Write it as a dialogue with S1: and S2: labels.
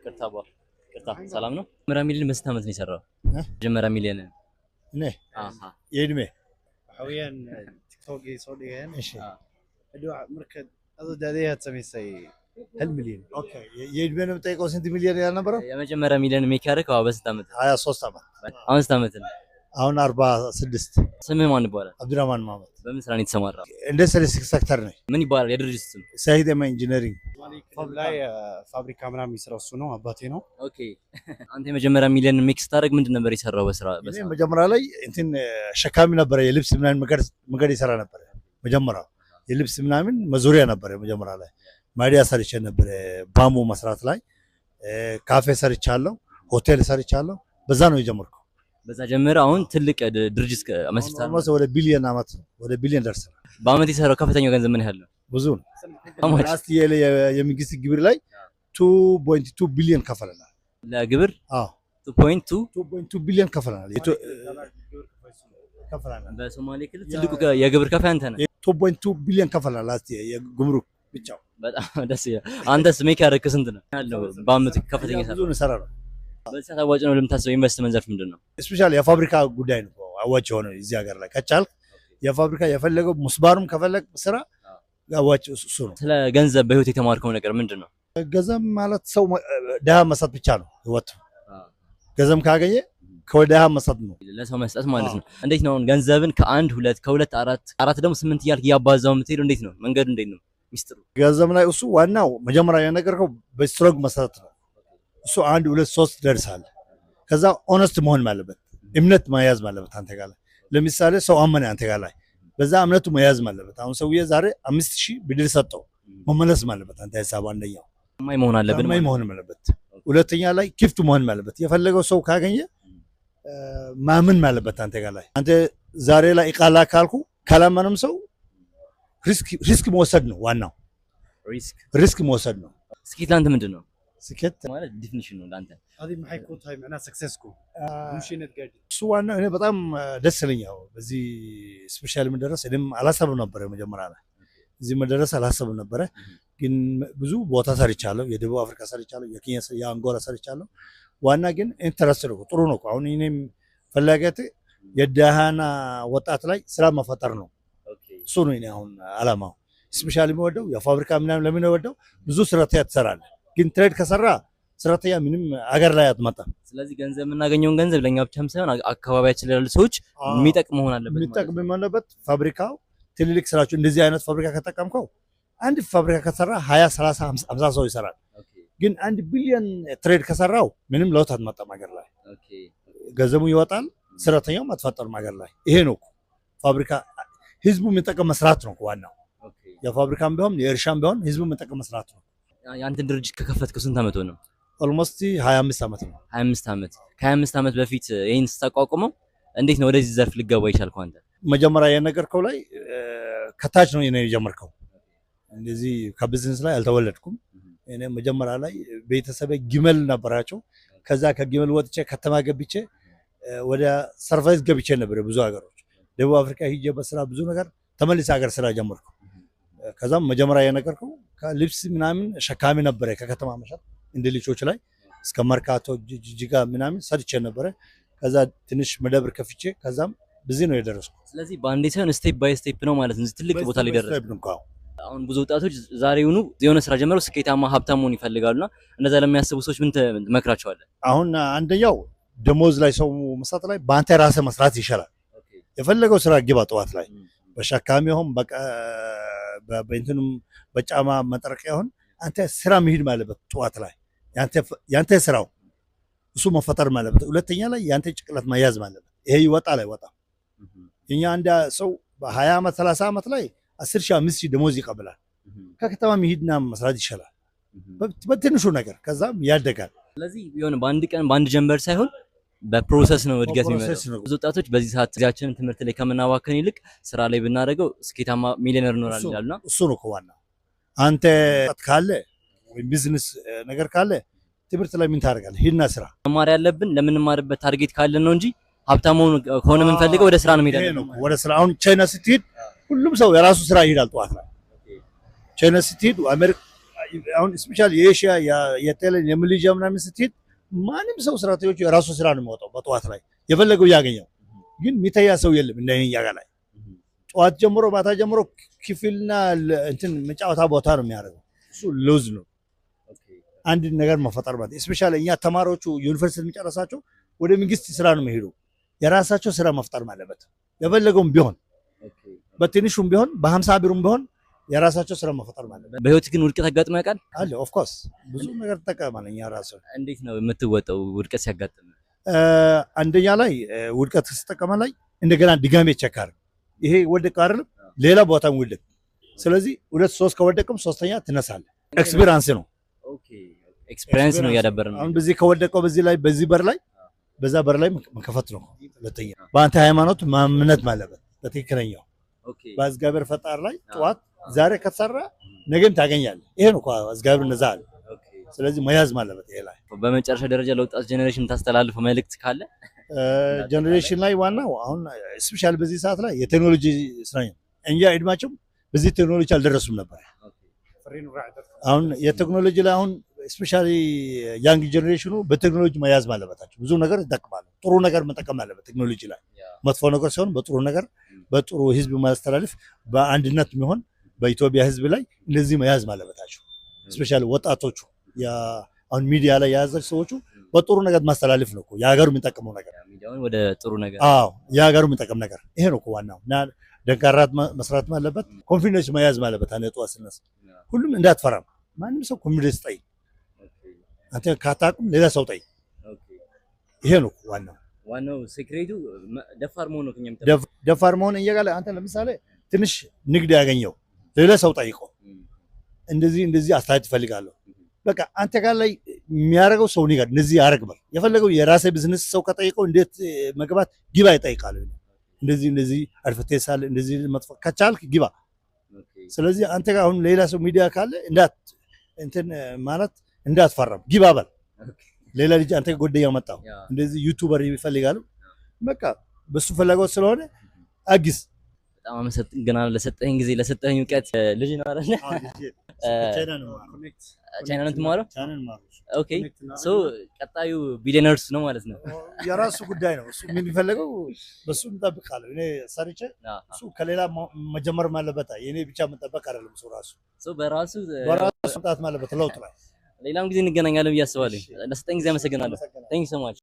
S1: ይቅርታ አባ፣ ይቅርታ። ሰላም ነው? መጀመሪያ ሚሊዮን በስንት ዓመት ነው የሰራው?
S2: እ?
S1: መጀመሪያ ሚሊዮን።
S2: እኔ
S1: አሃ።
S2: የእድሜ
S3: Waxa weeyaan TikTok ay soo dhigeen.
S2: እሺ።
S3: Hadhow marka adoo daadayaad samaysay 1 milyan.
S2: Okay፣ የእድሜ ነው የምጠይቀው። ስንት ሚሊዮን ያልነበረው?
S1: የመጀመሪያ ሚሊዮን make ያደረገው በስንት ዓመት?
S2: 23 ዓመት።
S1: አሁን ስንት ዓመት ነው?
S2: አሁን 46።
S1: ስምህ ማን ይባላል?
S2: አብዱራህማን መሐመድ።
S1: በምን ስራ ነው የተሰማራው?
S2: Industry sector ነኝ።
S1: ምን ይባላል የድርጅት ስም?
S2: ሰሂድ ኤማ Engineering።
S3: ሶማሌ ክልል ላይ ፋብሪካ ምናምን የሚሰራው እሱ ነው፣ አባቴ ነው።
S1: Okay፣ አንተ የመጀመሪያ ሚሊዮን make ስታደርግ ምንድን ነበር የሰራው በስራ?
S2: እኔ
S1: በስራ
S2: መጀመሪያ ላይ እንትን ሸካሚ ነበረ፣ የልብስ ምናምን መንገድ ይሰራ ነበረ። መጀመሪያ የልብስ ምናምን መዞሪያ ነበረ። መጀመሪያ ላይ ማዲያ ሰርቼ ነበረ፣ bamboo መስራት ላይ፣ ካፌ ሰርቻለሁ፣ ሆቴል ሰርቻለሁ። በዛ ነው የጀመርኩ።
S1: በዛ ጀምረህ አሁን ትልቅ ድርጅት መስርተሃል።
S2: Almost ወደ ቢሊዮን ዓመት ነው፣ ወደ ቢሊዮን ደርሰናል።
S1: በአመት የሰራው ከፍተኛው ገንዘብ ምን ያህል ነው?
S2: ብዙ ነው።
S1: How much?
S2: Last የመንግስት ግብር ላይ 2.2 ቢሊዮን ከፈለናል።
S1: ለግብር?
S2: አዎ።
S1: 2.2?
S2: 2.2 ቢሊዮን ከፈለናል ከፈለናል።
S1: በሶማሌ ክልል ትልቁ የግብር ከፋይ አንተ ነህ።
S2: 2.2 ቢሊዮን ከፈለናል last የጉምሩክ ብቻው።
S1: በጣም ደስ ይላል። አንተስ make ያደረግህ ስንት ነው ያለው በአመት ከፍተኛ
S2: ብዙ
S1: የሰራው?
S2: እንሰራ ነው።
S1: በዚህ ሰዓት አዋጭ ነው ለምታስበው ኢንቨስትመንት ዘርፍ ምንድን ነው?
S2: Especially የፋብሪካ ጉዳይ ነው አዋጭ የሆነው እዚህ ሀገር ላይ። ከቻልክ የፋብሪካ የፈለገው ሙስባሩም ከፈለግ ስራ አዋጭ እሱ ነው።
S1: ስለ ገንዘብ በህይወት የተማርከው ነገር ምንድን ነው?
S2: ገንዘብ ማለት ሰው ድሃ መስጠት ብቻ ነው ህይወት። ገንዘብ ካገኘ ከድሃ መስጠት ነው።
S1: ለሰው መስጠት ማለት ነው። እንዴት ነው አሁን ገንዘብን ከአንድ ሁለት፣ ከሁለት አራት፣ አራት ደግሞ ስምንት እያልክ እያባዛው የምትሄደው እንዴት ነው? መንገዱ እንዴት ነው? ሚስጥሩ?
S2: ገንዘብ ላይ እሱ ዋናው መጀመሪያ የነገርከው በ strong መሰረት ነው። እሱ አንድ፣ ሁለት፣ ሶስት ደርሳል። ከዛ honest መሆን አለበት፣ እምነት መያዝ አለበት አንተ ጋር ላይ። ለምሳሌ ሰው አመነ አንተ ጋር ላይ፣ በዛ እምነቱ መያዝ አለበት። አሁን ሰውዬ ዛሬ 5,000 ብድር ሰጠው መመለስ አለበት። አንተ ሂሳቡ አንደኛው
S1: ታማኝ መሆን አለብን
S2: ታማኝ
S1: ማለት ነው።
S2: መሆን አለበት። ሁለተኛ ላይ ክፍት መሆን አለበት። የፈለገው ሰው ካገኘ ማመን አለበት አንተ ጋር ላይ። አንተ ዛሬ ላይ እቃ ላክ ካልኩ ካላመነም ሰው risk መውሰድ ነው ዋናው።
S1: Risk።
S2: Risk መውሰድ ነው።
S1: ስኬት ለአንተ ምንድን ነው?
S2: ስኬት
S1: ማለት definition ነው ለአንተ።
S3: Adi maxay kuu tahay macnaha successku, guusha inaad gaadhid?
S2: እሱ ዋናው እኔ በጣም ደስ ይለኛል። በዚህ special መድረስ እኔም አላሰብም ነበረ። መጀመሪያ ላይ እዚህ መድረስ አላሰብም ነበረ። ግን ብዙ ቦታ ሰርቻለሁ። የደቡብ አፍሪካ ሰርቻለሁ፣ የኬንያ፣ የአንጎላ ሰርቻለሁ። ዋና ግን interest ነው፣ ጥሩ ነው። አሁን እኔም ፍላጎቴ የደሃና ወጣት ላይ ስራ መፈጠር ነው። እሱ ነው እኔ አሁን አላማው። Specially የሚወደው የፋብሪካ ምናምን ለምን ወደው ብዙ ሰራተኛ ትሰራለህ። ግን trade ከሰራ ሰራተኛ ምንም አገር ላይ አትመጣም።
S1: ስለዚህ ገንዘብ የምናገኘውን ገንዘብ ለእኛ ብቻም ሳይሆን አካባቢያችን ላይ ላሉ ሰዎች የሚጠቅም መሆን አለበት ማለት ነው።
S2: የሚጠቅም የሆነበት ፋብሪካው ትልልቅ ስራቸው እንደዚህ አይነት ፋብሪካ ከጠቀምከው አንድ ፋብሪካ ከሰራ 20፣ 30፣ 50 ሰው ይሰራል። ግን 1 ቢሊዮን trade ከሰራው ምንም ለውጥ አትመጣም ሀገር ላይ። ገንዘቡ ይወጣል፣ ሰራተኛውም አትፈጠርም ሀገር ላይ። ይሄ ነው እኮ ፋብሪካ ህዝቡ የሚጠቀም መስራት ነው ዋናው። የፋብሪካም ቢሆን የእርሻም ቢሆን ህዝቡ የሚጠቀም መስራት ነው።
S1: የአንተን ድርጅት ከከፈትከው ስንት ዓመት ሆነው?
S2: Almost 25 ዓመት ነው።
S1: 25 ዓመት። ከ25 ዓመት በፊት ይህን ስታቋቁመው እንዴት ነው ወደዚህ ዘርፍ ልገባ የቻልከው አንተ?
S2: መጀመሪያ የነገርከው ላይ ከታች ነው እኔ የጀመርከው። እንደዚህ ከቢዝነስ ላይ አልተወለድኩም። እኔ መጀመሪያ ላይ ቤተሰቤ ግመል ነበራቸው። ከዛ ከግመል ወጥቼ ከተማ ገብቼ ወደ service ገብቼ ነበር። ብዙ ሀገሮች ደቡብ አፍሪካ ሂጄ በስራ ብዙ ነገር ተመልሼ ሀገር ስራ ጀመርኩ። ከዛም መጀመሪያ የነገርከው ከልብስ ምናምን ሸካሚ ነበረ፣ ከከተማ መሸጥ እንደ ልጆች ላይ እስከ መርካቶ፣ ጅጅጋ ምናምን ሰርቼ ነበረ። ከዛ ትንሽ መደብር ከፍቼ ከዛም በዚህ ነው የደረስኩ።
S1: ስለዚህ በአንዴ ሳይሆን step by step ነው ማለት ነው ትልቅ ቦታ ላይ ደረስክ።
S2: Step ነው እኮ።
S1: አሁን ብዙ ወጣቶች ዛሬውኑ የሆነ ስራ ጀምረው ስኬታማ ሀብታም መሆን ይፈልጋሉና እንደዛ ለሚያስቡ ሰዎች ምን ትመክራቸዋለህ?
S2: አሁን አንደኛው ደሞዝ ላይ ሰው መስራት ላይ በአንተ ራስህ መስራት ይሻላል። የፈለገው ስራ ግባ ጠዋት ላይ በሸካሚ ይሁን በእንትኑም በጫማ መጥረቂያ ይሁን አንተ ስራ መሄድ አለበት ጠዋት ላይ ያንተ ስራው እሱ መፈጠር አለበት። ሁለተኛ ላይ ያንተ ጭንቅላት መያዝ አለበት። ይሄ ይወጣል አይወጣም። እኛ አንድ ሰው በ20 ዓመት 30 ዓመት ላይ 10,000፣ 5,000 ደሞዝ ይቀበላል። ከከተማ መሄድና መስራት ይሻላል በትንሹ ነገር፣ ከዛም ያደጋል።
S1: ስለዚህ የሆነ በአንድ ቀን በአንድ ጀንበር ሳይሆን በ process ነው እድገት የሚመጣው።
S2: በ process ነው።
S1: ብዙ ወጣቶች በዚህ ሰዓት ጊዜያችንን ትምህርት ላይ ከምናባከን ይልቅ ስራ ላይ ብናደርገው ስኬታማ ሚሊዮነር እንሆናለን ይላሉና።
S2: እሱ ነው እኮ ዋናው። አንተ ካለ ወይም ቢዝነስ ነገር ካለ ትምህርት ላይ ምን ታደርጋለህ? ሂድና ስራ።
S1: መማር ያለብን ለምንማርበት target ካለን ነው እንጂ ሀብታም መሆን ከሆነ የምንፈልገው ወደ ስራ ነው መሄድ
S2: ይሄ
S1: ያለብን።
S2: ነው እኮ ወደ ስራ። አሁን ቻይና ስትሄድ ሁሉም ሰው የራሱ ስራ ይሄዳል ጠዋት ላይ። ቻይና ስትሄድ፣ አሜሪካ አሁን especially የኤሽያ፣ የታይላንድ፣ የማሌዥያ ምናምን ስትሄድ ማንም ሰው ሰራተኞቹ የራሱ ስራ ነው የሚወጣው። በጠዋት ላይ የፈለገው ያገኘው፣ ግን የሚተያ ሰው የለም። እንደ እኛ ጋር ላይ ጠዋት ጀምሮ ማታ ጀምሮ ክፍልና እንትን መጫወታ ቦታ ነው የሚያደርገው። እሱ lose ነው። አንድ ነገር መፈጠር ማለት especially እኛ ተማሪዎቹ ዩኒቨርሲቲ የሚጨረሳቸው ወደ መንግስት ስራ ነው የሚሄዱ። የራሳቸው ስራ መፍጠር አለበት። የፈለገውም ቢሆን፣ በትንሹም ቢሆን፣ በ50 ብሩም ቢሆን የራሳቸው ስራ መፍጠር አለበት።
S1: በህይወት ግን ውድቀት አጋጥሞ ያውቃል?
S2: አለ፣ of course፣ ብዙ ነገር ትጠቀማለህ። እኛ ራሱ
S1: እንዴት ነው የምትወጣው ውድቀት ሲያጋጥም?
S2: አንደኛ ላይ ውድቀት ስትጠቀመ ላይ እንደገና ድጋሜ check አድርግ። ይሄ ወደቀ አይደለም ሌላ ቦታም ውደቅ። ስለዚህ ሁለት ሶስት ከወደቅም ሶስተኛ ትነሳለህ። Experience ነው።
S1: Experience ነው እያዳበረ ነው።
S2: አሁን በዚህ ከወደቀው በዚህ ላይ በዚህ በር ላይ በዛ በር ላይ መከፈት ነው። ሁለተኛ በአንተ ሃይማኖት ማምነት አለበት። በትክክለኛው በእግዚአብሔር ፈጣሪ ላይ ጠዋት ዛሬ ከተሰራ ነገም ታገኛለህ። ይሄ ነው እኮ እግዚአብሔር እንደዛ አለ። ስለዚህ መያዝ አለበት ይሄ ላይ።
S1: በመጨረሻ ደረጃ ለወጣት generation የምታስተላልፈው መልእክት ካለ?
S2: Generation ላይ ዋናው አሁን especially በዚህ ሰዓት ላይ የቴክኖሎጂ ስራ ነው። እኛ እድሜያቸው በዚህ ቴክኖሎጂ አልደረሱም ነበር። አሁን የቴክኖሎጂ ላይ አሁን especially young generation ኑ በቴክኖሎጂ መያዝ አለበታቸው። ብዙ ነገር ይጠቅማሉ። ጥሩ ነገር መጠቀም አለበት ቴክኖሎጂ ላይ። መጥፎ ነገር ሲሆን በጥሩ ነገር በጥሩ ህዝብ ማስተላለፍ በአንድነት የሚሆን በኢትዮጵያ ህዝብ ላይ እንደዚህ መያዝ አለበታቸው። Especially ወጣቶቹ አሁን ሚዲያ ላይ የያዛቸው ሰዎቹ በጥሩ ነገር ማስተላለፍ ነው እኮ የሀገሩ የሚጠቅመው ነገር።
S1: ሚዲያውን ወደ ጥሩ ነገር።
S2: አዎ፣ የሀገሩ የሚጠቅም ነገር ይሄ ነው እኮ ዋናው። እና ደንካራት መስራት አለበት። Confidence መያዝ አለበት። አንተ ጠዋት ስነሳ ሁሉም እንዳትፈራም ማንም ሰው confidence ጠይቅ። አንተ ካታውቅም ሌላ ሰው ጠይቅ። ይሄ ነው እኮ ዋናው።
S1: ዋናው secret ኡ ደፋር መሆን ነው ከኛ
S2: ደፋር መሆን እየጋለ አንተ ለምሳሌ ትንሽ ንግድ ያገኘው ሌላ ሰው ጠይቆ እንደዚህ እንደዚህ አስተያየት እፈልጋለሁ። በቃ አንተ ጋር ላይ የሚያደርገው ሰው ነገር እንደዚህ ያደርግ በል። የፈለገው የራሴ ቢዝነስ ሰው ከጠይቀው እንዴት መግባት ግባ ይጠይቃል። እንደዚህ እንደዚህ advertise አለ፣ እንደዚህ መጥፎ ከቻልክ ግባ። ስለዚህ አንተ ጋር አሁን ሌላ ሰው ሚዲያ ካለ እንዳት እንትን ማለት እንዳትፈራም ግባ በል። ሌላ ልጅ አንተ ጓደኛ መጣው እንደዚህ YouTuber ይፈልጋሉ። በቃ በሱ ፍላጎት ስለሆነ አግዝ።
S1: በጣም አመሰግናለሁ ለሰጠኸኝ ጊዜ፣ ለሰጠኸኝ እውቀት። ልጅ ነው አይደል? ቻይና ነው የምትማረው? Okay, so ቀጣዩ billionaires ነው ማለት ነው።
S2: የራሱ ጉዳይ ነው። እሱ የሚፈልገው በሱ እንጠብቃለን። እኔ ሰርቼ እሱ ከሌላ መጀመር አለበት። የኔ ብቻ መጠበቅ አይደለም። እሱ ራሱ
S1: So በራሱ
S2: በራሱ መምጣት አለበት ለውጥ ላይ።
S1: ሌላም ጊዜ እንገናኛለን ብዬ አስባለሁ። ለሰጠኝ ጊዜ አመሰግናለሁ። Thank you so much.